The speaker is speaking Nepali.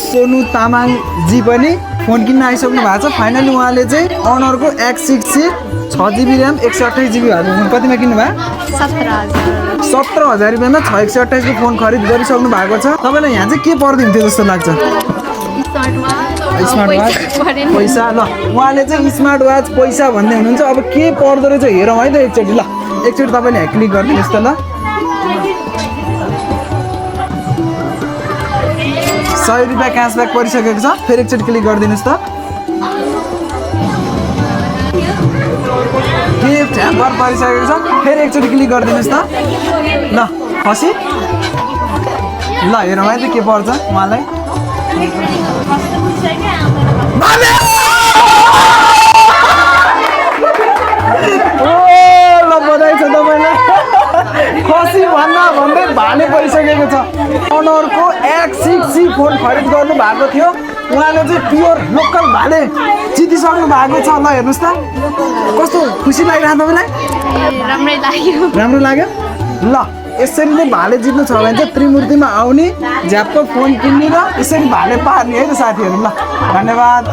सोनु तामाङजी पनि फोन किन्न आइसक्नु भएको छ। फाइनली उहाँले चाहिँ अनरको X60 6GB ऱ्याम 128GB भएको फोन कतिमा किन्नु भयो? 17,000 रुपियाँमा 6 128 को फोन खरिद गरिसक्नु भएको छ। तपाईँलाई यहाँ चाहिँ के पर्दैन थियो जस्तो लाग्छ? स्मार्ट वाच पैसा। ल उहाँले चाहिँ स्मार्ट वाच पैसा भन्दै हुनुहुन्छ। अब के पर्दो रहेछ हेरौँ है त एकचोटि। ल एकचोटि तपाईँले यहाँ क्लिक गरिदिनुहोस् त। ल 100 रुपियाँ क्यासब्याक परिसकेको छ। फेरि एकचोटि क्लिक गरिदिनुहोस् त। गिफ्ट ह्याम्पर परिसकेको छ। फेरि एकचोटि क्लिक गरिदिनुहोस् त। ल खसी। ल हेरौँ है त के पर्छ उहाँलाई। ल बधाई छ तपाईँलाई। खसी भन्दै भाले परिसकेको छ। अनरको X60 फोन खरिद गर्नु भएको थियो। उहाँले चाहिँ प्योर लोकल भाले जितिसक्नु भएको छ। ल हेर्नुहोस् त कस्तो खुसी लागिरहेको तपाईँलाई? राम्रो लाग्यो। ल यसरी नै भाले जित्नु छ भने चाहिँ त्रिमूर्तिमा आउने, झ्याप्प फोन किन्ने र यसरी भाले पार्ने है त साथीहरू। ल धन्यवाद।